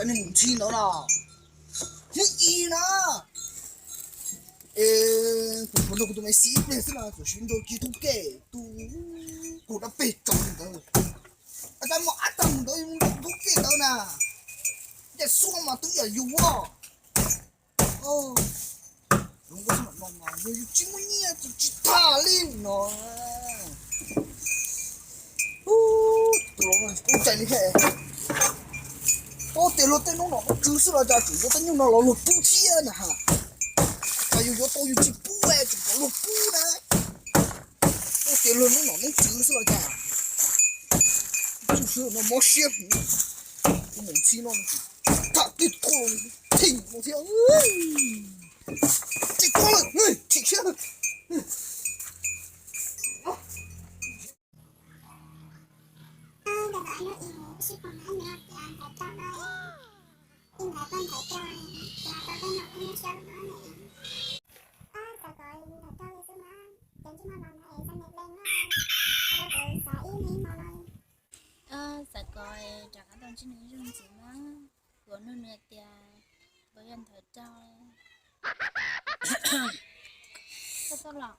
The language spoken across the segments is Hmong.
Mus ntxhi ntawd na, hnub i na, es kuv nrog kuv tus me xib ib pliag xwb na, txawm siv nrog kiag tub kej, tus kaum dab peg tso li ntawd. Ab, tab mos ab tag mus ntawd, mus nrog tub kej ntawd na, ces xuab mas twb yam yus os. Yus tsis muaj nyiaj ces tsis tham li no. Tus laus no kuj cai li thiab. Ua tias luag tej noob nom noob tswv xwb los cas tseem yuav tej nyuj no los luag pub thiab na ha. Cas yus yuav tau yus tsis pub, tseem kom luag pub na. Ua tias luag noob nom noob tswv xwb los cas. Txuj xwb no mob siab. Kuv mus ntxhi no tham kiag tuaj los theem no thiab. Tsis tuaj lawm, chim siab lawm. Xav kom rov qab tau ntsej muag zoo ntxiv na, kuv nug nws tias puas yog ntawv raug. Koj tuaj los?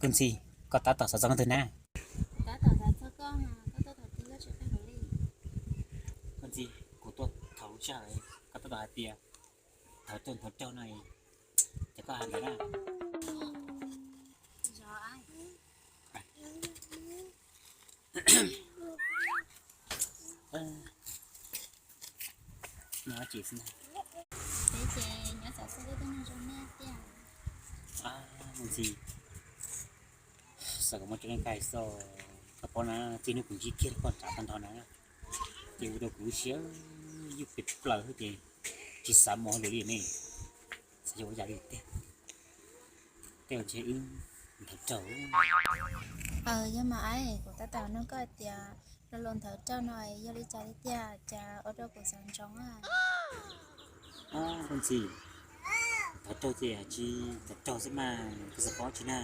Koj Ntxhi, koj tab tom xav txog qhov twg na? Tab tom xav txog koj, koj tuaj thaum twg koj tsis qhia kuv li? Koj Ntxhi, kuv tuaj thaum lub sij hawm koj tab tom hais tias ntawv raug ntawv raug no, ces koj hais ntawd na. Nyob tsis xwb na. Peb ces nyob xav xwb, tej neeg zoo nej tiag. Mus ntxhi, xav kom muaj tseeb kais xo, koj paub na, txij hnub kuv ntsib kiag koj tsam tag nrho na, ces ua rau kuv lub siab yuj pes plaws ces tsis xav mus hauj lwm li ne, xav yog ua yam li tiag. Tej ntshe wb ntawv raug. Yog mas, kuv tab tom nug koj tias lo lus ntawv raug no yog li cas li tiag, cas ua rau kuv xav ntsoov. Koj Ntxhi, ntawv raug ces tsis ntawv raug xwb mas koj xav paub tsi na.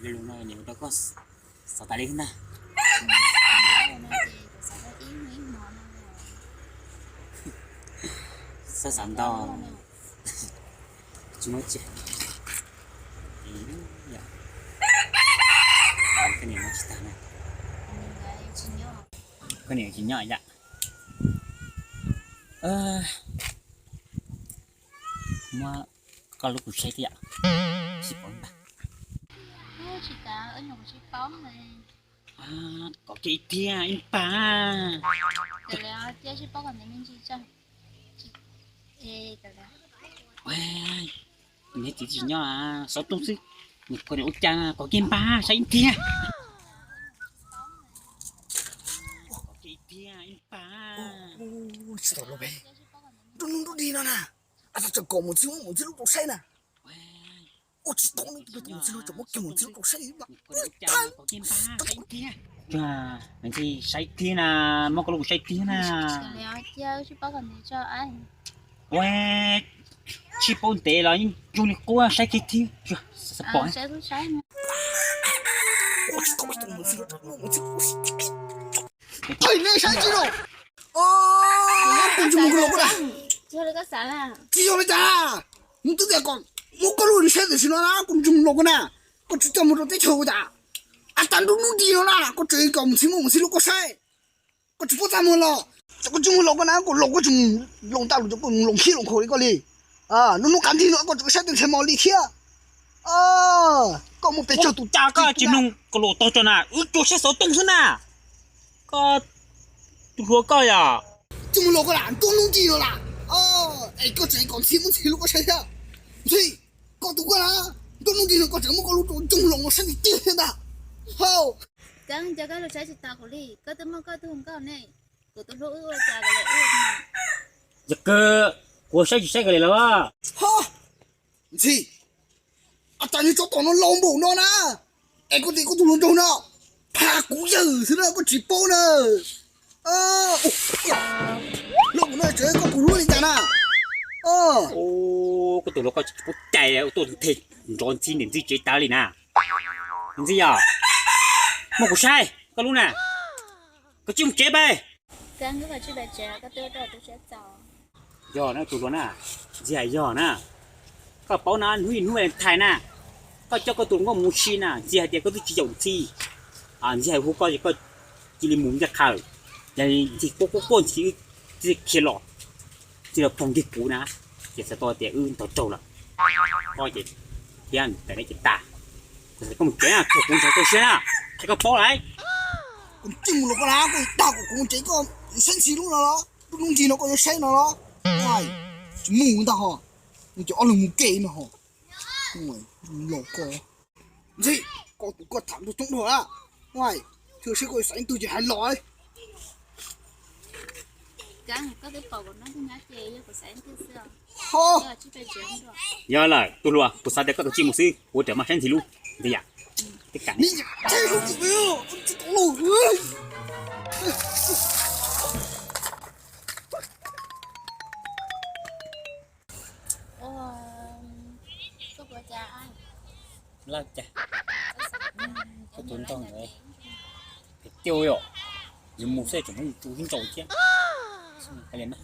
Lo lus no nim ua rau koj xav tas li thiab ntag. Xav xav ntau. Tsis muaj tsi. Koj niam tsis tag na. Koj niam tsis nyob yam. Muab koj lub kuv saib thiab yom. Tsis paub ntag. Kom kiag ib tiag ib pab. Neb txiv tsis nyob, xov tooj xwb. Koj niam ua cas kom kiag ib pab saib ib tiag. Kom kiag ib tiag ib pab. Nruab hnub nruab dig no na, tseem kom mus ntxhi, mus ntxhi lub rau saib na. Ua tsis tau, mus ntxhi lub, tseem muab kiag mus ntxhi lub rau saib. Ntxhi saib tiag na, muab koj lub kuv saib tiag na. Ua tsis paub ntev los yeej zoo li qub, saib kiag tiag. Pom. Ua tsis tau, mus ntxhi lub, mus ntxhi lub. Ej, nej saib tsis los? Kuv ntsej muag los koj na. Tsis yog li cas. Nws twb tias kom muab koj lub saib tam sim no na, kuv ntsej muag los koj na. Koj tsis coj mus rau teb chaws ua cas? Ab, tag nruab hnub nti no na koj tseem kom mus ntxhi, muab mus ntxhi lub koj saib. Koj tsis paub txaj muag los? Koj ntsej muag los koj na, koj los koj tseem los ntawm lub, koj los khib los khaus li koj li. Hnub hnub qab nrig no koj tseem saib tej ntshe mos li thiab. Koj muaj pes tsawg tus cas koj tsis mloog koj los tog tso na, wb tsuas saib xov tooj xwb na. Koj tus hluas koj yom. Ntsej muag los koj na, nruab hnub nti no na. Es koj tseem kom ntxhi muab ntxhi lub koj saib thiab. Ntxhi, koj tus koj na, nruab hnub nti no koj tseem muab koj lub rau ntsej muag los mus saib tiag tiag thiab ntag. Hau. Koj nco koj lub saib tsis tau kuv li, koj twb muaj koj tug nkauj ne, kuv tus hlub wb ua cas kom lawv ua. Yog kawg, kuv saib tsis saib kawg li los. Ho, Ntxhi, a tas nws tsov tom no laus npaum no na, es koj tias koj tus hluas nraug no, phaj kuv yawg xwb na, koj tsis paub na. Laus npaum no tseem koj tus hlub li cas na. Koj tus hluas koj tsis paub cai, tuaj nthe nrov ntxhi niam ntxhi tsev tas li na. Ntxim yog, muab kuv saib koj lub na, koj tsis mus tsev pab. Yog na tus hluas na, Ntxim hais yog na, koj paub na hnub ib hnub thais na, koj coj koj tus hluas nkauj mus si na, Ntxim hais tias koj twb tsis yaum Ntxim, Ntxim hais hu koj es koj cia li mus ncaj qha, yog Ntxim quaj quaj quaj Ntxim wb thiaj khiav los, Ntxim los pog nkiag kuv na, ces txhais tau tias wb ntaus raug lawm, koj ces thiab ntawm no ces tas, kuv xav tias koj mus tsev na, thaum kuv nrog koj siab na, es koj paub lawm. Koj tsis mus los koj na, koj dag kom kuv mus tsev koj saib Ntxim lub no los, lub hnub nrig no koj yuav saib no los, tsis mus ntag ho, mus ces ob leeg mus ke no ho, los koj. Ntxim, koj tus koj tham ntuj txoob dhau na, thwj seb koj xaiv leej twg ces hais los. Ho, yog lawm tus hluas, kuv xav tias koj tus tsis mus xwb, kuv ua raws mas saib Ntxim lub, Ntxim yam. Tib kam lawm cas, koj tus ntog ntawd phem tiag yom, yus mus xwb tseem muab yus tu ib ntsau thiab. Li na,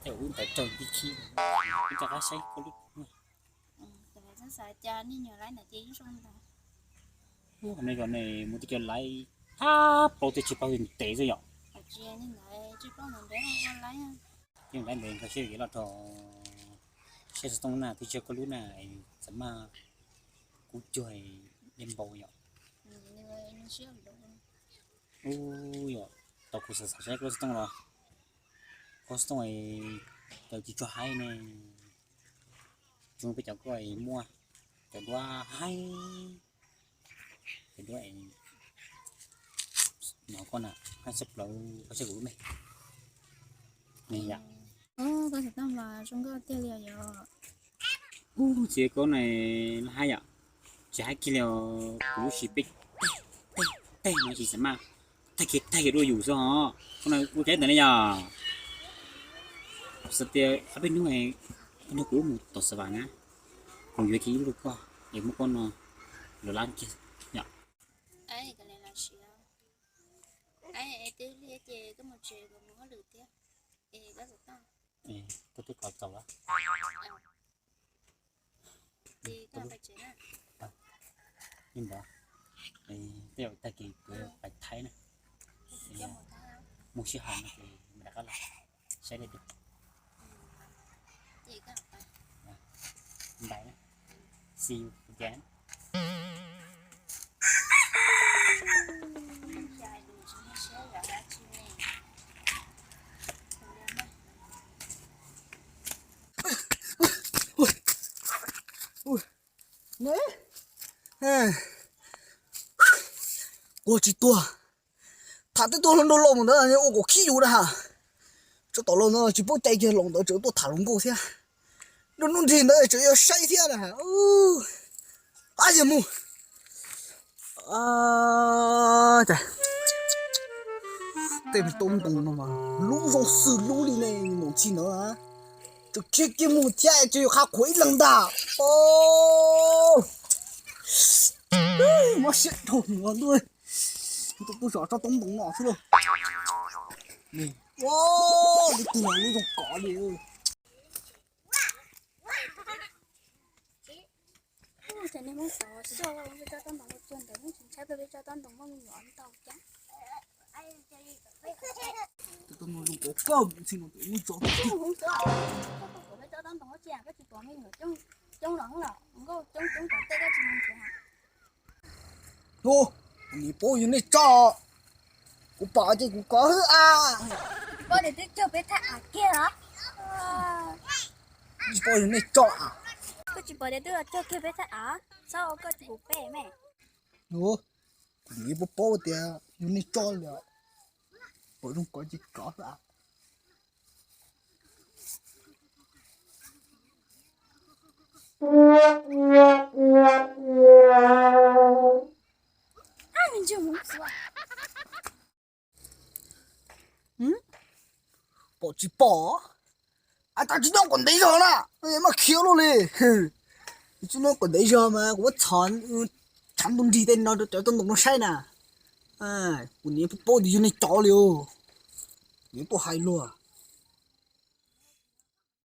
tej zaum wb ntaus raug tib khib, wb rov qab saib koj lub. Ub, nej zos nej mus twb cov laiv thab plaub twb tsis paub ntev xwb yom. Yeej laiv ntev nkag siab kev loj rau siab xov tooj na, twb tsis yog koj lub na, txawm maj kub cuag npau yom. Ub, yog tau kuv xav xav saib koj lub xov tooj los, koj xov tooj cov tsis tshua haib ne, tsuas peb cov koj muaj cov duab haib, cov duab no koj na, haib tshaj plaws koj saib kuv lub me. Yom. Ub, txiv koj na, laj haib yom, tsis haib kiag li os, kuv lub siab peb teg teg no tsis xav maj, tag kiag tag kiag dua yus xwb os. Koj na ua cas ntawd ne yom? Xav tias ob peb hnub, peb hnub kuv wb mus tom Xav Vas na, kuv yuav kiag ib lub koj es muab koj no lov lab kiag yom. Koj twb kov txaus lawm. Li ntawd, tej zaum tag kis kuv pais Thaib na, muaj sij hawm no ces mam rov qab los saib dua. Bye, see you again. Quaj tsis tuag, tham twb tuaj hlo nrog Laus mus ntawd ua kom khib yus na ha. Tso tom Laus ntawd tsis paub cai kiag Laus ntawd tseem tuaj tham hluas nkauj thiab. Nrog hnub nrig ntawd tseem yuav saib thiab na ha. Ab yam mus. Tej toob ntoo no mas lub zoo xws lub li ne, mus txij ntawd tseem khiav kiag mus thiab tsis yog qhov qhuav ib leeg ntag. Mob siab dhau ntuj, tuaj zom tsob toob ntoo no xwb lauj. Lub twg los lub zoo kov li. Ces nej muab xov xoj peb tsob taub ntoo ua tsuag ntawd, tsis ntshai peb tsob taub ntoo muaj me nyuam ntau cas. Tus no zoo kov kawg, ntxhi no tus muab tso. Koj kom peb tsob taub ntoo ua tsuag, koj tsis pom me nyuam coob los los nkauj coob coob tom tej koj tsis mus nrhiav. Ub, kuv nim paub yog nej tso, kuv pom ces kuv kov xwb a. Paub tias twb cog peb thaj av kiag os. Tsis paub yog nej tso a. Koj tsis pom tias twb los cog kiag peb thaj av, txhob ua koj tsis pom peb me. Ub, kuv nim paub paub tias yog nej tso li, pom zoo kov ces kov xwb a. Pom tsis pom, a tas tsis nyob kom ntev zog na, maj khiav luaj li. Tsis nyob kom ntev zog mas kuv muab txhom, Rov ntuj nrig tej no rau cov tuaj ntoos no saib na. Kuv niam paub tias yog nej cov li os. Niam paub hais luag.